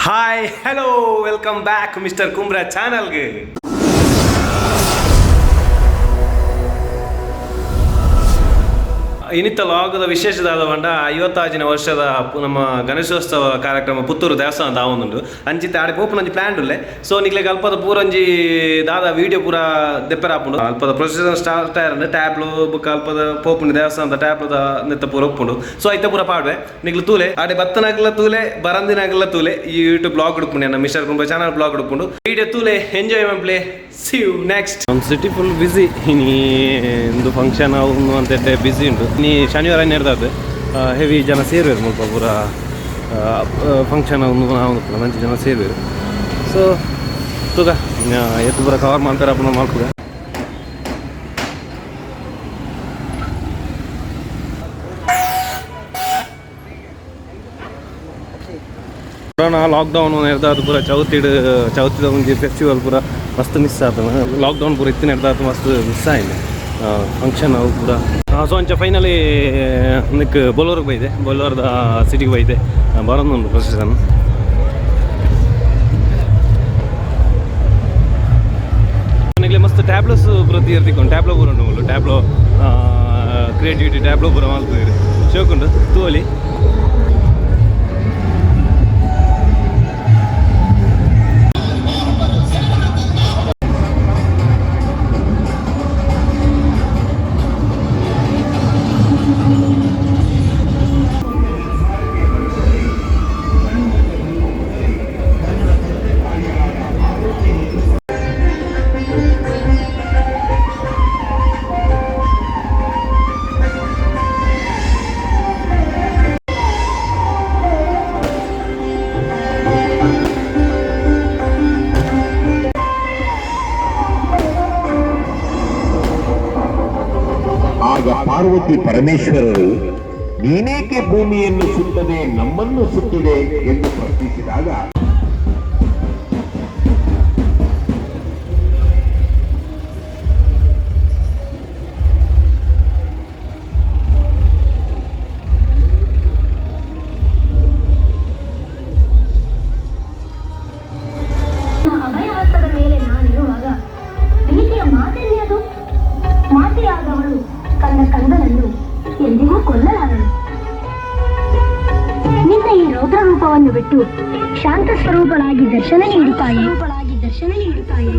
Hi, hello, welcome back Mister Kumbra ಚಾನಲ್ಗೆ. ಇನಿತ ಲಾಗದ ವಿಶೇಷದಾದ ಪಂಡ 56ನೇ ವರ್ಷದ ನಮ್ಮ ಗಣೇಶೋತ್ಸವ ಕಾರ್ಯಕ್ರಮ ಪುತ್ತೂರು ದೇವಸ್ಥಾನ ಆವೊಂದುಂಡು. ಅಂಚಿತ್ತೆ ಆಡೆ ಪೋಪುನ ಒಂಜಿ ಪ್ಲಾನ್ ಉಲ್ಲೆ. ಸೊ ನಿಕ್ಲೆಗ್ ಅಲ್ಪದ ಪೂರ ಒಂಜಿ ದಾದ ವಿಡಿಯೋ ಪೂರ ದೆಪ್ಪೆರ ಆಪುಂಡು. ಅಲ್ಪದ ಪ್ರೊಸೆಷನ್ ಸ್ಟಾರ್ಟ್ ಆಯರಂಡು ಟ್ಯಾಬ್ಲು ಬೊಕ್ಕ ಅಲ್ಪದ ಪೋಪುಂಡು ದೇವಸ್ಥಾನದ ಟ್ಯಾಬ್ಲುದ ನೆತ್ತ ಪೂರ ಉಪ್ಪುಂಡು. ಸೊ ಐತ ಪೂರ ಪಾಡ್ವೆ, ನಿಕ್ಲು ತೂಲೆ. ಆಡೆ ಬತ್ತನಾಗಲ ತೂಲೆ, ಬರಂದಿನಾಗಲ ತೂಲೆ. ಈ ಯೂಟ್ಯೂಬ್ ಬ್ಲಾಗ್ ಉಪ್ಪುಂಡು, ನನ್ನ ಮಿಸ್ಟರ್ ಕುಂಬ್ರ ಚಾನಲ್ ಬ್ಲಾಗ್ ಉಪ್ಪುಂಡು. ವಿಡಿಯೋ ತೂಲೆ, ಎಂಜಾಯ್ ಮಲ್ಪಲೆ. See you next. ಒಂದು ಸಿಟಿ ಫುಲ್ ಬಿಸಿ. ಇನಿ ಒಂದು ಫಂಕ್ಷನ್ ಅವು ಅಂತ ಬಿಸಿ ಉಂಟು. ನೀ ಶನಿವಾರ ನೆಡ್ದದ್ದು ಹೆವಿ ಜನ ಸೇರುವೆರು. ಮುಲ್ಪ ಪೂರ ಫಂಕ್ಷನ್ ಒಂದು ಮಂಚಿ ಜನ ಸೇರುವೆರು. ಸೊ ತೂಕ, ಎತ್ತು ಪೂರ ಕವರ್ ಮಾಡ್ತಾರೆ ಅಪ್ಪನ ಮಲ್ಪುಗ. ಕೊರೋನಾ ಲಾಕ್ಡೌನ್ ನೆಡ್ದಾದ ಪೂರ ಚೌತಿಡ್ ಚೌತಿದ ಒಂಜಿ ಫೆಸ್ಟಿವಲ್ ಪೂರ ಮಸ್ತ್ ಮಿಸ್ ಆತ. ಲಾಕ್ಡೌನ್ ಪೂರ ಇತ್ತಿನ ನೆಡ್ದಾದ ಮಸ್ತ್ ಮಿಸ್ ಆಯ್ತು ಫಂಕ್ಷನ್ ಅವು ಪೂರ. ಸೊ ಅಂಚ ಫೈನಲಿ ನಿಕ್ ಬೊಲೋರ್ಗೆ ಬೈದೆ, ಬೊಲೋರ್ದ ಸಿಟಿಗೆ ಬೈದೆ. ಬರೋದುಂಡು ಪ್ರೊಸೆಷನ್. ನನಗೆ ಮಸ್ತ್ ಟ್ಯಾಬ್ಲೋಸ್ ಪೂರ ತೀರ್ತಿಕೊಂಡು ಟ್ಯಾಬ್ಲೋ ಪೂರ ಉಂಟು ಮೂಲು. ಟ್ಯಾಬ್ಲೋ ಕ್ರಿಯೇಟಿವಿಟಿ ಟ್ಯಾಬ್ಲೋ ಪೂರ ಮಲ್ತಿದ್ದೀರಿ, ಶೋಕುಂಡು, ತೂವಲಿ. ಆಗ ಪಾರ್ವತಿ ಪರಮೇಶ್ವರರು, ನೀನೇಕೆ ಭೂಮಿಯನ್ನು ಸುತ್ತದೆ ನಮ್ಮನ್ನು ಸುತ್ತಿದೆ ಎಂದು ಪ್ರಶ್ನಿಸಿದಾಗ, ಅಭಯಹಸ್ತದ ಮೇಲೆ ನಾನಿರುವಾಗ ಭೀತಿಯ ಮಾತೆಲ್ಲಿ ಅದು? ಮಾತೆಯಾದವಳು ತನ್ನ ಕಂದನನ್ನು ಎಂದಿಗೂ ಕೊಲ್ಲಲಾರಳು. ನಿನ್ನ ಈ ರೌದ್ರ ರೂಪವನ್ನು ಬಿಟ್ಟು ಶಾಂತ ಸ್ವರೂಪಳಾಗಿ ದರ್ಶನ ನೀಡುತ್ತಾಯಿ, ದರ್ಶನ ನೀಡುತ್ತಾಯಿ.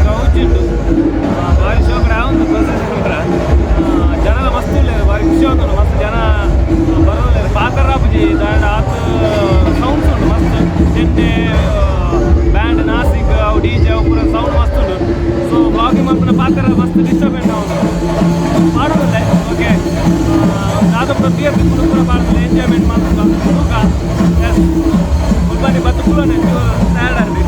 ಗೌಜಿಂಡು ಬಾರಿ ಶೋಕಡೆ ಆವೊಂದು ಪ್ರೊಸೆಷನ್ ಮಾತ್ರ. ಜನಲ ಮಸ್ತ್ ಉಲ್ಲೆರ್, ಬಾರಿ ಖುಷಿ ಆವೊಂದುಂಡು. ಮಸ್ತ್ ಜನ ಬರೋದುಲ್ಲೆರ್, ಪಾತೆರಾಪುಜಿ ದಾಯೆಡ ಆತ್ ಸೌಂಡ್ಸ್ ಉಂಡು ಮಸ್ತ್. ಚೆಂಡೆ, ಬ್ಯಾಂಡ್, ನಾಸಿಕ್ ಅವು, ಡಿಜೆ ಅವು ಪೂರ ಸೌಂಡ್ ಮಸ್ತ್ ಉಂಡು. ಸೊ ವ್ಲಾಗಿಂಗ್ ಮಲ್ಪುನ ಪಾತೆರ ಮಸ್ತ್ ಡಿಸ್ಟರ್ಬೆನ್ಸ್ ಆವೊಂದುಂಡು, ಪಾಡೊಂದುಲ್ಲೆ. ಓಕೆ, ದಾದ ಪೂರ ಬಿಯರ್ ತಿಕ್ಕುಂಡು ಪೂರ ಪಾಡೊಂದುಲ್ಲೆ, ಎಂಜಾಯ್ಮೆಂಟ್ ಮಲ್ಪುಗ ತೂಕ. ಎಸ್, ಮುಲ್ಪನಿ ಬತ್ತ್ ಕುಲ್ಲೊನೆ ಟಯರ್ಡ್ ಆಂಡ್.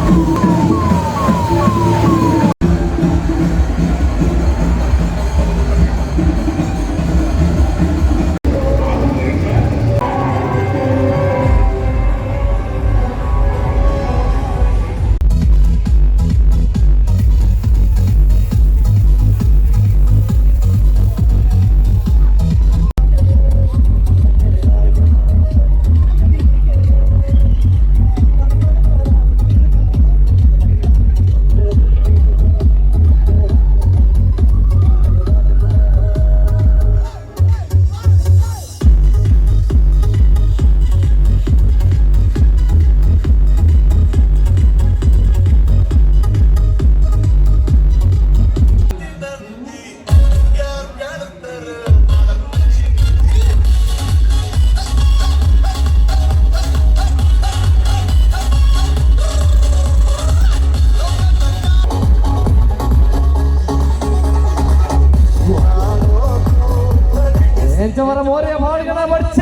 ಎಂಚವರ ಮೋರ್ಯ ಮಾಳಿಗಣ ಮರ್ಚ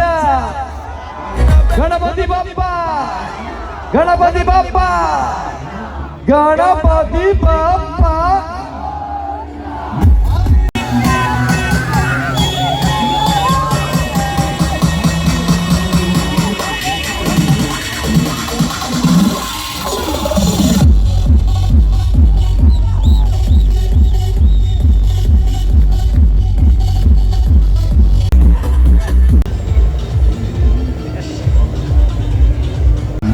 ಗಣಪತಿ ಬಪ್ಪ, ಗಣಪತಿ ಬಪ್ಪ, ಗಣಪತಿ ಬಪ್ಪ.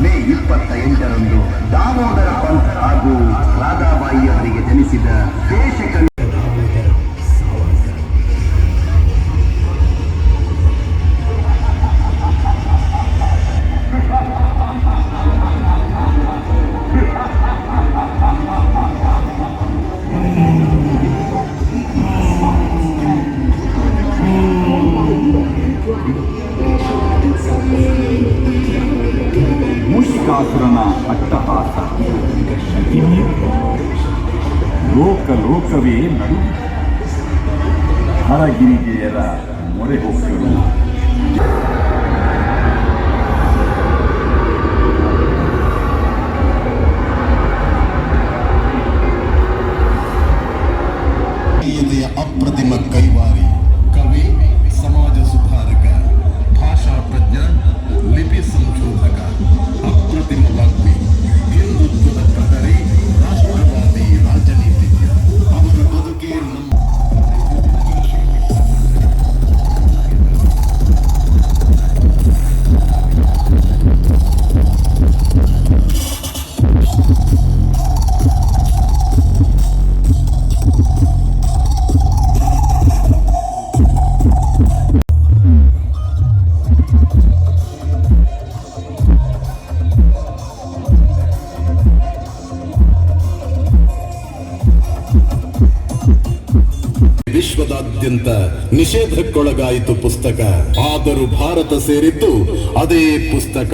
ಮೇ 28ರಂದು ದಾಮೋದರ ಪಂತ್ ಹಾಗೂ ರಾಧಾಬಾಯಿಯವರಿಗೆ ಜನಿಸಿದ ದೇಶಕವಿ. ಮೂಷಿಕಾಸುರನ ಅಟ್ಟಹಾಸ, ಲೋಕ ಲೋಕವೇ ನಡು ಹರಗಿರಿಗೆಯರ ಮೊರೆ ಹೊಕ್ಕರು. ಅಪ್ರತಿಮ ಕೈವಾರಿ, ಕವಿ, ಸಮಾಜ ಸುಧಾರಕ, ಭಾಷಾ ತಜ್ಞ, ಲಿಪಿ ಸಂಶೋಧಕ, ಅಪ್ರತಿಮ ವಾಗ್ಮಿ, ಹಿಂದುತ್ವದ ಪ್ರಹರಿ, ರಾಷ್ಟ್ರವಾದಿ ರಾಜನೀತಿಜ್ಞ. ಅವರ ಬದುಕೇ ನಮ್ಮ ವಿಶ್ವದಾದ್ಯಂತ ನಿಷೇಧಕ್ಕೊಳಗಾಯಿತು ಪುಸ್ತಕ. ಆದರೂ ಭಾರತ ಸೇರಿದ್ದು ಅದೇ ಪುಸ್ತಕ.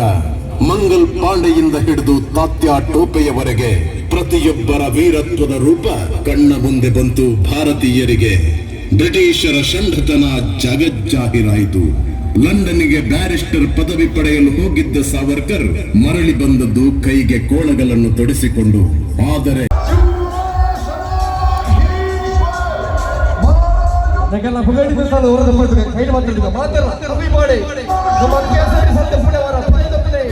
ಮಂಗಲ್ ಪಾಂಡೆಯಿಂದ ಹಿಡಿದು ತಾತ್ಯಾ ಟೋಪೆಯವರೆಗೆ ಪ್ರತಿಯೊಬ್ಬರ ವೀರತ್ವದ ರೂಪ ಕಣ್ಣ ಮುಂದೆ ಬಂತು ಭಾರತೀಯರಿಗೆ. ಬ್ರಿಟಿಷರ ಷಂಢತನ ಜಗಜ್ಜಾಹಿರಾಯಿತು. ಲಂಡನ್ನಿಗೆ ಬ್ಯಾರಿಸ್ಟರ್ ಪದವಿ ಪಡೆಯಲು ಹೋಗಿದ್ದ ಸಾವರ್ಕರ್ ಮರಳಿ ಬಂದದ್ದು ಕೈಗೆ ಕೋಳಗಳನ್ನು ತೊಡಿಸಿಕೊಂಡು. ಆದರೆ ನಗಲ್ಲ ಪುಗಡಿ ಸಾಲ ಹೊರದ ಪಡೆದು ಕೈ ಮಾತಾಡಿದ ಮಾತಾಡ ಕವಿ ಮಾಡಿ ನಮ್ಮ ಕೇಸರಿ ಸತ್ಯ ಪುಣೆವರ ಪುಣೆದ ಪುಣೆ.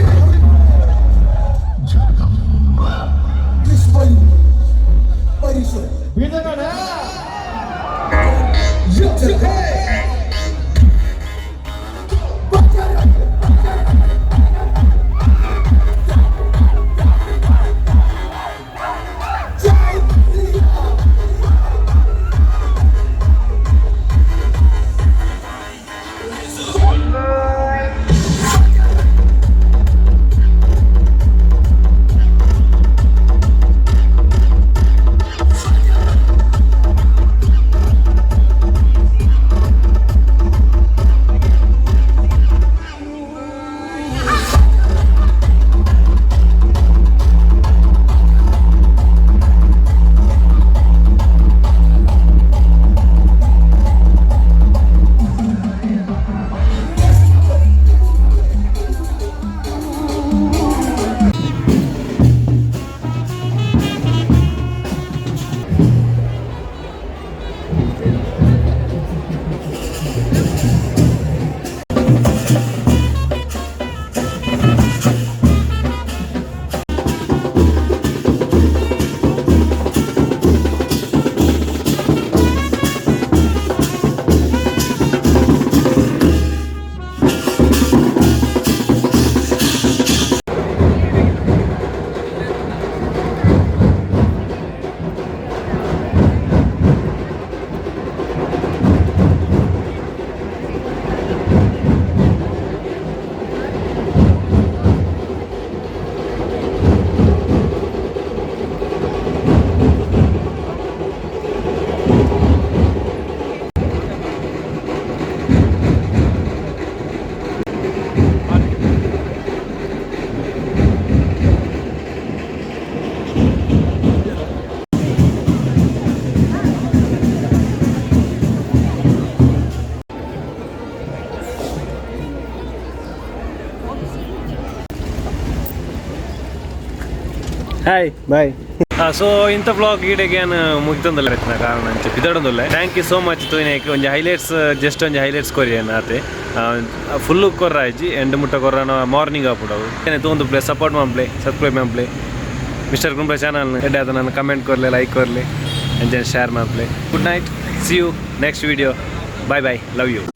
ಬೀಜಗಣ ಹಾಯ್ ಬಾಯ್. ಸೊ ಇಂಥ ವ್ಲಾಗ್ ಈಡೆಗೆ ಏನು ಮುಗ್ತಂದಲ್ಲ ರತ್ನ ಕಾರಣ ಅಂಚೆ ಪಿದಡೊಂದುಲ್ಲೆ. Thank you so much ತೂಯಿನೇಕ್. ಒಂಜಿ ಹೈಲೈಟ್ಸ್, ಜಸ್ಟ್ ಒಂಜಿ ಹೈಲೈಟ್ಸ್ ಕೊರಿ ಆತೆ. ಫುಲ್ಲು ಕೊರ್ರಾಯ್ಜಿ, ಎಂಡ್ ಮುಟ್ಟ ಕೊರ್ರಾನ ಮಾರ್ನಿಂಗ್ ಆಪುಡವು. ತೂಂದು ಪ್ಲೇ ಸಪೋರ್ಟ್ ಮನ್ಪ್ಲೆ, ಸಬ್ಸ್ಕ್ರೈಬ್ ಮನ್ಪ್ಲೆ ಮಿಸ್ಟರ್ ಕುಂಬ್ಳ ಚಾನಲ್. ಎಡ್ಡೆ ಆದ ನಾನು ಕಮೆಂಟ್ ಕೊರ್ಲೆ, ಲೈಕ್ ಕೊರ್ಲೆ, ಅಂಚನೆ ಶೇರ್ ಮನ್ಪ್ಲೆ. Good night, see you next video. Bye bye, love you.